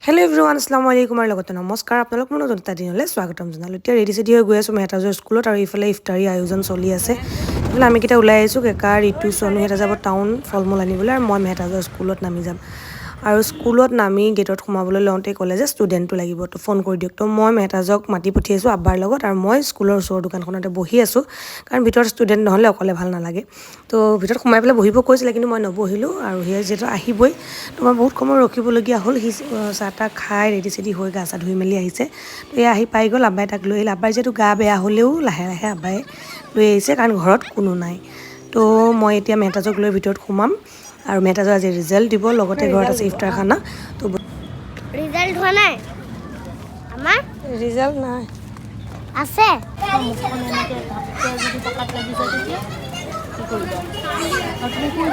Hello' everyone, আসসালামু আলাইকুম আৰু লগতে নমস্কাৰ। আপোনালোক মোৰ নতুন এটা দিনলৈ স্বাগতম জনালোঁ। এতিয়া ৰেডি চেডি হৈ গৈ আছোঁ মেহতাজৰ স্কুলত আৰু ইফালে ইফতাৰী আয়োজন চলি আছে। এইফালে আমিকেইটা ওলাই আহিছোঁ। কেকা, ঋতু, চনু সিহঁতে যাব টাউন ফল মূল আনিবলৈ আৰু মই মেহতাজৰ স্কুলত নামি যাম। আৰু স্কুলত নামি গেটত সোমাবলৈ লওঁতে ক'লে যে ষ্টুডেণ্টটো লাগিব, তো ফোন কৰি দিয়ক। তো মই মেহতাজক মাতি পঠিয়াইছোঁ আব্বাৰ লগত আৰু মই স্কুলৰ ওচৰৰ দোকানখনতে বহি আছোঁ, কাৰণ ভিতৰত ষ্টুডেণ্ট নহ'লে অকলে ভাল নালাগে। তো ভিতৰত সোমাই পেলাই বহিব কৈছিলে, কিন্তু মই নবহিলোঁ। আৰু সি যিহেতু আহিবই, তো মই বহুত সময় ৰখিবলগীয়া হ'ল। সি চাহ তাহ খাই ৰেডি চেডি হৈ গা চা ধুই মেলি আহিছে। তো এয়া আহি পাই গ'ল। আব্বাই তাক লৈ আহিল। আব্বাই যিহেতু গা বেয়া হ'লেও লাহে লাহে আব্বাই লৈ আহিছে, কাৰণ ঘৰত কোনো নাই। তো মই এতিয়া মেহতাজক লৈ ভিতৰত সোমাম আৰু মেহতাজৰ আজি ৰিজাল্ট দিব, লগতে ঘৰত আছে ইফতাৰ খানা। তো ৰিজাল্ট হোৱা নাই আমাৰ। ৰিজাল্ট নাই। আছে। মুখখন এনেকৈ ঘাপকৈ যদি পকাত লাগি যায়, তেতিয়া কি কৰিবা? আৰু তুমি শুই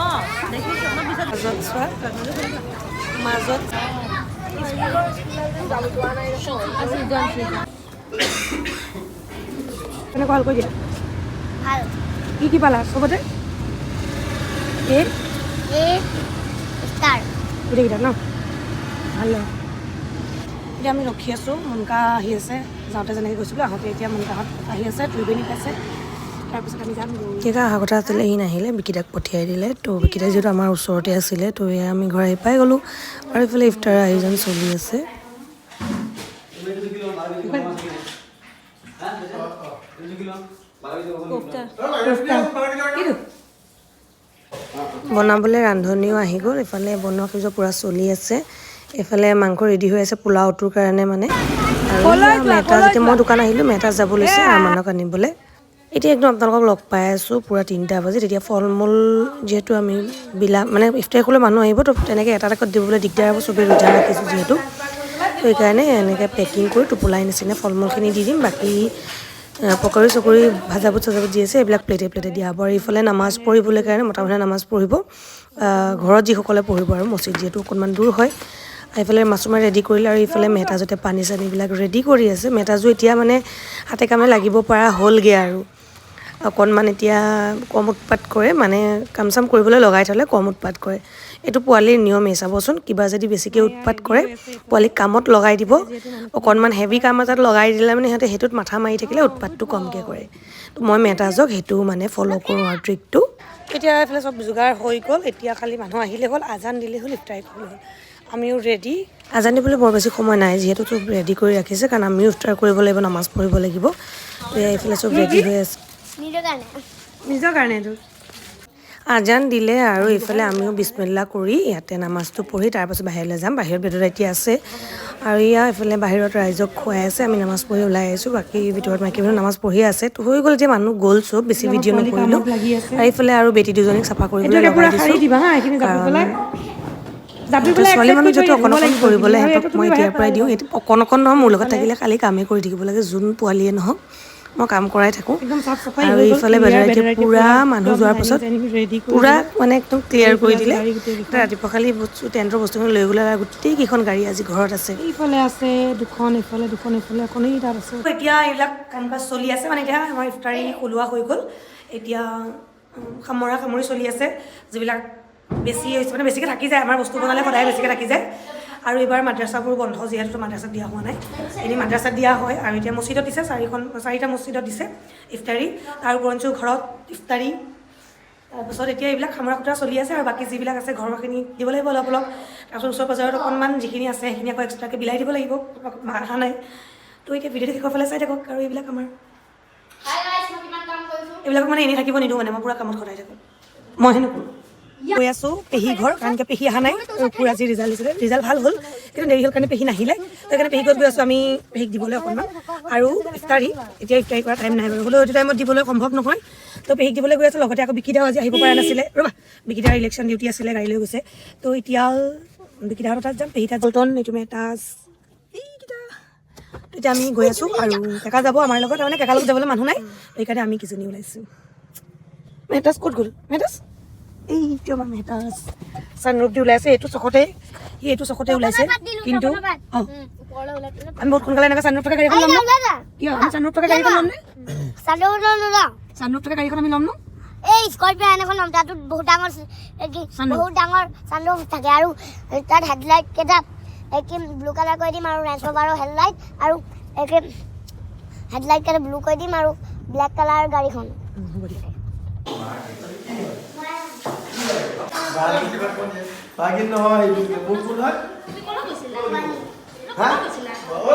অঁ দেখিছোঁ মই পিছত। মাজত চোৱা, মাজত। আছে যোৱা। কেনেকুৱা ভাল কৰি দিয়া। ভাল। কি কি পালা চবতে? এ। এ ষ্টাৰ। গোটেইকেইটা ন ভাল লাগে। এতিয়া আমি ৰখি আছোঁ, মুনকা আহি আছে। যাওঁতে যেনেকৈ গৈছিলোঁ, আহোঁতে এতিয়া মুনকাহঁত আহি আছে, ত্ৰিবেণী পাইছে, তাৰপিছত আমি যাম। কেইটা অহা কথা আছিলে, সি নাহিলে, বিকিতাক পঠিয়াই দিলে। তো বিকিতা যিহেতু আমাৰ ওচৰতে আছিলে, তো এয়া আমি ঘৰ আহি পাই গ'লোঁ আৰু এইফালে ইফতাৰৰ আয়োজন চলি আছে। কিটো বনাবলৈ ৰান্ধনীও আহি গ'ল। ইফালে বনোৱা সিজোৱা পূৰা চলি আছে। এইফালে মাংস ৰেডি হৈ আছে পোলাওটোৰ কাৰণে মানে। আৰু মেহতা যেতিয়া মই দোকান আহিলোঁ, মেহতা যাব লৈছে আৰমানক আনিবলৈ। এতিয়া একদম আপোনালোকক লগ পাই আছোঁ পূৰা 3টা বাজি। তেতিয়া ফল মূল যিহেতু আমি বিলা মানে ইফতাৰ কৰিবলৈ মানুহ আহিব, তো তেনেকৈ এটা এটাকত দিবলৈ দিগদাৰ হ'ব, চবেই ৰোজা ৰাখিছোঁ যিহেতু। তো সেইকাৰণে এনেকৈ পেকিং কৰি টোপোলাই নিচিনা ফল মূলখিনি দি দিম। বাকী পকৰি চকৰি, ভাজা বুট চাজা বুট যি আছে, এইবিলাক প্লেটে প্লেটে দিয়া হ'ব। আৰু ইফালে নামাজ পঢ়িবলৈ কাৰণে মতা মানুহে নামাজ পঢ়িব, ঘৰত যিসকলে পঢ়িব আৰু মছজিদ যিহেতু অকণমান দূৰ হয়। এইফালে মাছুমে ৰেডি কৰিলে আৰু ইফালে মেহতাজতে পানী চানীবিলাক ৰেডি কৰি আছে। মেহতাজো এতিয়া মানে হাতে কামে লাগিব পৰা হ'লগৈ আৰু অকণমান এতিয়া কম উৎপাত কৰে, মানে কাম চাম কৰিবলৈ লগাই থ'লে কম উৎপাত কৰে। এইটো পোৱালিৰ নিয়মেই, চাবচোন, কিবা যদি বেছিকৈ উৎপাত কৰে, পোৱালিক কামত লগাই দিব। অকণমান হেভি কাম এটাত লগাই দিলে মানে সিহঁতে সেইটোত মাথা মাৰি থাকিলে উৎপাতটো কমকৈ কৰে। তো মই মেহতাজক সেইটো মানে ফ'ল' কৰোঁ আৰু ট্ৰিকটো। এতিয়া এইফালে চব যোগাৰ হৈ গ'ল। এতিয়া খালি মানুহ আহিলে হ'ল, আজান দিলে হ'ল, ইফতাৰী কৰিলে হ'ল, আমিও ৰেডি। আজান দিবলৈ বৰ বেছি সময় নাই, যিহেতু চব ৰেডি কৰি ৰাখিছে, কাৰণ আমিও ইফতাৰ কৰিব লাগিব, নামাজ পঢ়িব লাগিব। তো এয়া এইফালে চব ৰেডি হৈ আছে। নিজৰ কাৰণে। নিজৰ কাৰণে এইটো। আজান দিলে আৰু এইফালে আমিও বিছমিল্লা কৰি ইয়াতে নামাজটো পঢ়ি তাৰপাছত বাহিৰলৈ যাম। বাহিৰত বেদত এতিয়া আছে আৰু এয়া এইফালে বাহিৰত ৰাইজক খুৱাই আছে। আমি নামাজ পঢ়ি ওলাই আহিছোঁ। বাকী ভিতৰত মাইকী মানুহ নামাজ পঢ়ি আছে। তো হৈ গ'ল, এতিয়া মানুহ গ'ল চব, বেছি ভিডিঅ' নকৰিলোঁ। আৰু এইফালে আৰু বেটি দুজনীক চাফা কৰিবলৈ লগাই দিছোঁ, কাৰণ ছোৱালী মানুহ যিহেতু অকণ অকণ কৰিবলৈ সিহঁতক মই এতিয়াৰ পৰাই দিওঁ। এইটো অকণ অকণ নহয়, মোৰ লগত থাকিলে খালি কামেই কৰি থাকিব লাগে। যোন পোৱালিয়ে নহওক, মই কাম কৰাই থাকোঁ। আৰু এইফালে বেদাৰীতে পূৰা মানুহ যোৱাৰ পাছত পূৰা মানে একদম ক্লিয়াৰ কৰি দিলে। ৰাতিপুৱা খালি বস্তু, টেণ্টৰ বস্তুখিনি লৈ গ'লে আৰু গোটেইকেইখন গাড়ী আজি ঘৰত আছে। এইফালে আছে দুখন, এইফালে দুখন, এইফালে এখন, এই তাত আছে। এতিয়া এইবিলাক কাম কাজ চলি আছে। মানে এতিয়া আমাৰ ইফতাৰী ওলোৱা হৈ গ'ল। এতিয়া সামৰা সামৰি চলি আছে। যিবিলাক বেছি হৈছে, মানে বেছিকৈ থাকি যায়, আমাৰ বস্তু বনালে সদায় বেছিকৈ থাকি যায়। আৰু এইবাৰ মাদ্ৰাছাবোৰ বন্ধ যিহেতু, মাদ্ৰাছাত দিয়া হোৱা নাই। এনেই মাদ্ৰাছাত দিয়া হয় আৰু এতিয়া মছজিদত দিছে, চাৰিখন চাৰিটা মছজিদত দিছে ইফতাৰী। তাৰ উপৰঞ্চিও ঘৰত ইফতাৰী। তাৰপিছত এতিয়া এইবিলাক সামৰা খুতৰা চলি আছে আৰু বাকী যিবিলাক আছে ঘৰৰখিনি দিব লাগিব অলপ অলপ। তাৰপিছত ওচৰ পাজৰত অকণমান যিখিনি আছে, সেইখিনি আকৌ এক্সট্ৰাকৈ বিলাই দিব লাগিব, অহা নাই। তো এতিয়া ভিডিঅ'টো শেষৰ ফালে চাই থাকক। আৰু এইবিলাক আমাৰ হাই গাইছ, মই কিমান কাম কৰিছোঁ। এইবিলাক মানে এনেই থাকিব নিদিওঁ, মানে মই পূৰা কামত খটাই থাকোঁ, মইহে নকৰোঁ। গৈ আছোঁ পেহী ঘৰ, কাৰণ কিয় পেহী অহা নাই। পুৰা আজি ৰিজাল্ট দিছিলে, ৰিজাল্ট ভাল হ'ল, কিন্তু দেৰি হ'ল কাৰণে পেহী নাহিলে। সেইকাৰণে পেহী ঘৰত গৈ আছোঁ আমি পেহীক দিবলৈ অকণমান আৰু ইফতাৰী। এতিয়া ইফতাৰী কৰা টাইম নাই বাৰু, হ'লেও এইটো টাইমত দিবলৈ সম্ভৱ নহয়। তো পেহীক দিবলৈ গৈ আছোঁ। লগতে আকৌ বিকিদাও আজি আহিব পৰা নাছিলে, ৰ'বা, বিকিদাৰ ইলেকশ্যন ডিউটি আছিলে, গাড়ী লৈ গৈছে। তো এতিয়া বিকিদাহঁতৰ তাত যাম, পেহী তাত। পল্টন, এইটো মেটাজ, এইকেইটা। তো এতিয়া আমি গৈ আছোঁ আৰু কাকা যাব আমাৰ লগত। তাৰমানে কাকাৰ লগত যাবলৈ মানুহ নাই, সেইকাৰণে আমি কেইজনী ওলাইছোঁ। মেহতাজ ক'ত গ'ল? মেহতাজ, এইটো আমাৰ মেহতাজ চানৰূপ দি ওলাই আছে। এইটো চকতে সি, এইটো চকতে ওলাইছে। কিন্তু অঁ, আমি বহুত সোনকালে এনেকৈ চানৰূপ থকা গাড়ীখন ল'ম ন? কিয়, আমি চানৰূপ থকা গাড়ীখন ল'ম নে? চানৰূপ থকা গাড়ীখন আমি ল'ম ন? এই স্কৰপিঅ এখন ল'ম, তাতো বহুত ডাঙৰ কি Sunroof। বহুত ডাঙৰ চানৰুফ থাকে আৰু তাত হেডলাইট কেইটা একে ব্লু কালাৰ কৰি দিম আৰু ৰেঞ্জ ৰভাৰৰ হেডলাইট আৰু একে হেডলাইট কালাৰ ব্লু কৰি দিম আৰু ব্লেক কালাৰ গাড়ীখন। হ'ব দিয়া। ভাগিন নহয়, সেইটো মোৰ কোন হয়? হা?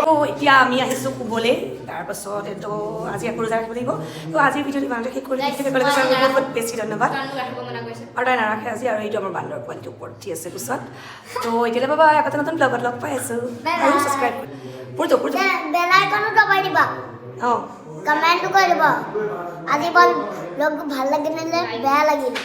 তো এতিয়া আমি আহিছোঁ শুবলৈ। তাৰপাছত তো আজি আকৌ ৰোজা ৰাখিব লাগিব। তো আজিৰ ভিডিঅ'টো ইমানতে শেষ কৰি দিছোঁ। বহুত বহুত বেছি ধন্যবাদ। আৰু তাই নাৰাখে আজি। আৰু এইটো আমাৰ বান্দৰ পোৱালিটো ওপৰত উঠি আছে কোচত। তো এতিয়ালৈ বাবা, আকৌ এটা নতুন ব্লগত লগ পাই আছোঁ। আৰু ছাবস্ক্ৰাইব পুৰটো পুৰটো। বেল আইকনো দবাই দিবা। অঁ। কমেণ্টো কৰি দিব আজি বল ব্লগটো ভাল লাগিল নে বেয়া লাগিল।